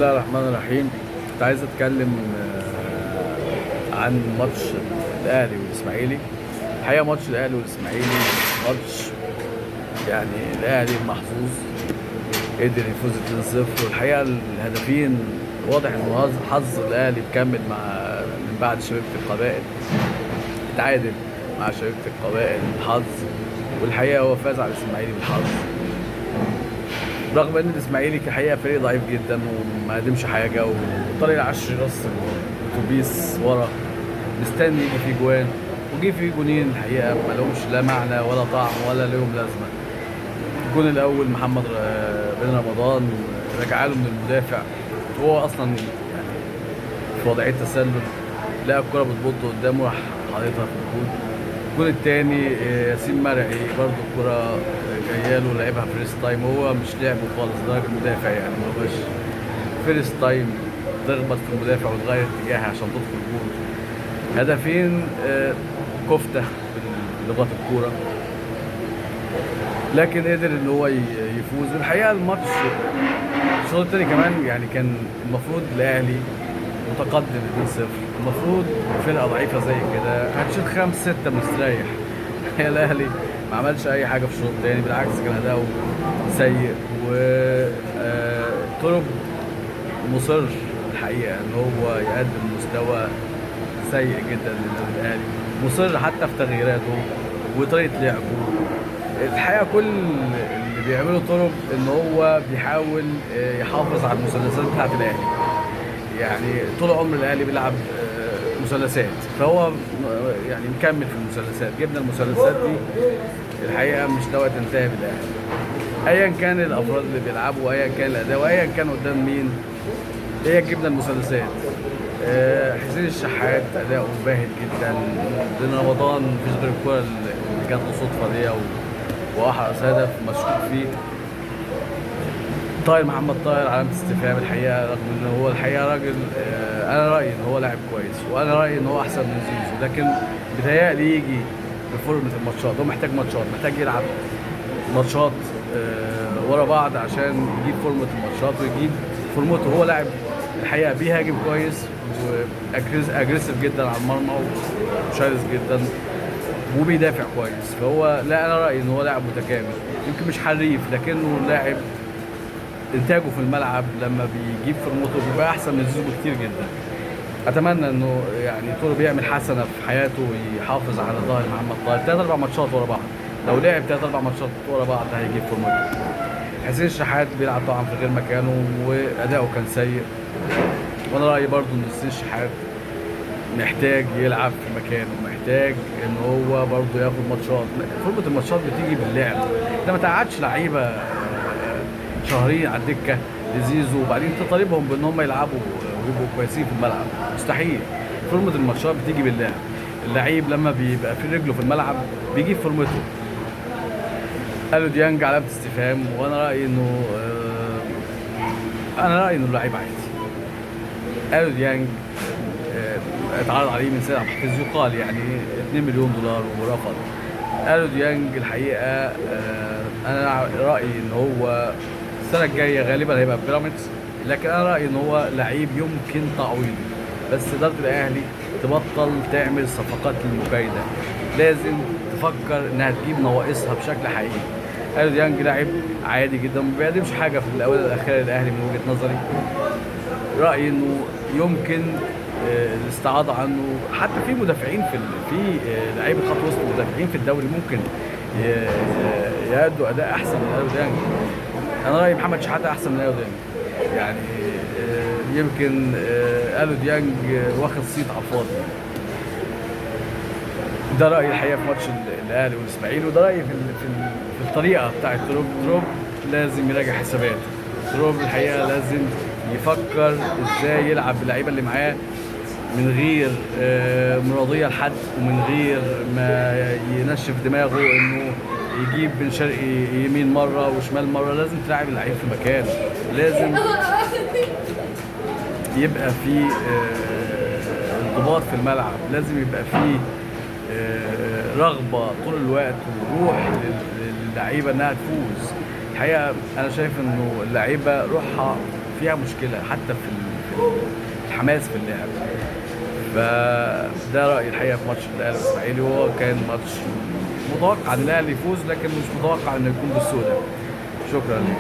بسم الله الرحمن الرحيم. كنت عايز اتكلم عن ماتش الاهلي والاسماعيلي. الحقيقة ماتش الاهلي والاسماعيلي ماتش يعني الاهلي محظوظ قدر يفوز 2-0، والحقيقة الهدفين واضح ان حظ الاهلي مكمل مع من بعد شبيبة القبائل، اتعادل مع شبيبة القبائل بالحظ، والحقيقة هو فاز على الاسماعيلي بالحظ، رغم ان الاسماعيلي كحقيقه فريق ضعيف جدا وما قدمش حاجة، وطارق العشري راس الاتوبيس ورا مستني يجي فيه جوان، وجي فيه جونين الحقيقة ما لهمش لا معنى ولا طعم ولا لهم لازمه. الجون الاول محمد بن رمضان رجع له من المدافع، وهو اصلا يعني في وضعية تسلل، لقى الكره بتبط قدامه راح حاططها في الجون. الجون الثاني ياسين مرعي برضو الكره جاية له لعبها first time، هو مش لعبه خالص، ده راجل مدافع يعني ما هوش first time تخبط في المدافع وتغير اتجاهها عشان تدخل جون. هدفين كفته بلغه الكورة، لكن قدر ان هو يفوز. الحقيقة الماتش الشوط الثاني كمان يعني كان المفروض الاهلي متقدم 2-0، المفروض فرقه ضعيفة زي كده هتشيل 5-6 مستريح. الاهلي ما عملش اي حاجة في الشوط الثاني، بالعكس كان اداؤه سيء، وطرب مصر الحقيقة ان هو يقدم مستوى سيء جدا للنادي الاهلي، مصر حتى في تغييراته وطريقه لعبه. الحقيقة كل اللي بيعمله طرب ان هو بيحاول يحافظ على المثلثات بتاعت الاهلي، يعني طول عمر الاهلي بيلعب مثلثات، فهو يعني مكمل في المثلثات. جبنا المثلثات دي الحقيقة مش ناوية تنتهي بالاهلي، ايا كان الافراد اللي بيلعبوا وايا كان الاداء وايا كان قدام مين، هي جبنا المثلثات. حسين الشحات اداؤه باهت جدا، بن رمضان مفيش غير الكره اللي جات له صدفة دي واحرز هدف مشكوك فيه. طاهر محمد طاهر علامة استفهام الحقيقة، رغم ان هو الحقيقة راجل انا رأيي ان هو لاعب كويس، وانا رأيي ان هو احسن من زيزو، لكن بيتهيألي يجي بفورمة الماتشات، هو محتاج ماتشات، محتاج يلعب ماتشات ورا بعض عشان يجيب فورمة الماتشات ويجيب فورمته. هو لاعب الحقيقة بيهاجم كويس و aggressive جدا على المرمى وشرس جدا وبيدافع كويس، فهو لا انا رأيي ان هو لاعب متكامل، يمكن مش حريف لكنه لاعب انتاجه في الملعب لما بيجيب فورمته بيبقى احسن من زيزو بكتير جدا. اتمنى انه يعني طول بيعمل حسنه في حياته ويحافظ على ظهر محمد طاهر 3-4 ماتشات ورا بعض، لو لعب 3-4 ماتشات ورا بعض هيجيب فورمته. حسين الشحات بيلعب طبعا في غير مكانه واداؤه كان سيء، وانا رايي برضو ان حسين الشحات محتاج يلعب في مكانه، محتاج ان هو برضو ياخد ماتشات. فورمه الماتشات بتيجي باللعب، انت ما تقعدش لعيبة شهرين على الدكة لزيزو وبعدين تطالبهم بان هم يلعبوا ويبقوا كويسين في الملعب، مستحيل. فورمه الماتشات بتيجي باللعب، اللعيب لما بيبقى في رجله في الملعب بيجيب فورمته. قالوا ديانج علامة استفهام، وانا رايي انه اللعيب عادي. قالوا ديانج اتعرض عليه من سيد عبد الحفيظ يقال يعني 2 مليون دولار ورفض. قالوا ديانج الحقيقة انا رايي ان هو السنة الجاية غالبا هيبقى بيراميدز، لكن انا رايي ان هو لعيب يمكن تعويضه، بس ادارة الاهلي تبطل تعمل صفقات المكايده، لازم تفكر انها تجيب نواقصها بشكل حقيقي. قالوا ديانج لاعب عادي جدا ما بيقدمش حاجة في الاونة الاخيرة للاهلي من وجهه نظري. رايي انه يمكن الاستعاضه عنه، حتى في مدافعين في لعيبة خط وسط مدافعين في الدوري ممكن يأدوا اداء احسن من اليو ديانج. انا رايي محمد شحاته احسن من اليو ديانج، يعني يمكن اليو ديانج واخد صيت على الفاضي. ده رايي الحقيقة في ماتش الاهلي والاسماعيلي، وده رايي في الطريقة بتاعت تروب. لازم يراجع حساباته، تروب الحقيقة لازم يفكر ازاي يلعب باللعيبه اللي معاه من غير مراضيه لحد، ومن غير ما ينشف دماغه انه يجيب بن شرقي يمين مرة وشمال مرة. لازم تلعب اللعيب في مكانه، لازم يبقى في انضباط في الملعب، لازم يبقى في رغبة طول الوقت وروح للعيبة انها تفوز. الحقيقة انا شايف انه اللعيبة روحها فيها مشكلة حتى في الحماس في اللعب. فده رايي الحقيقة في ماتش الاهلي والاسماعيلي. وهو كان ماتش متوقع ان الاهلي يفوز، لكن مش متوقع انه يكون بالسوء ده. شكرا لك.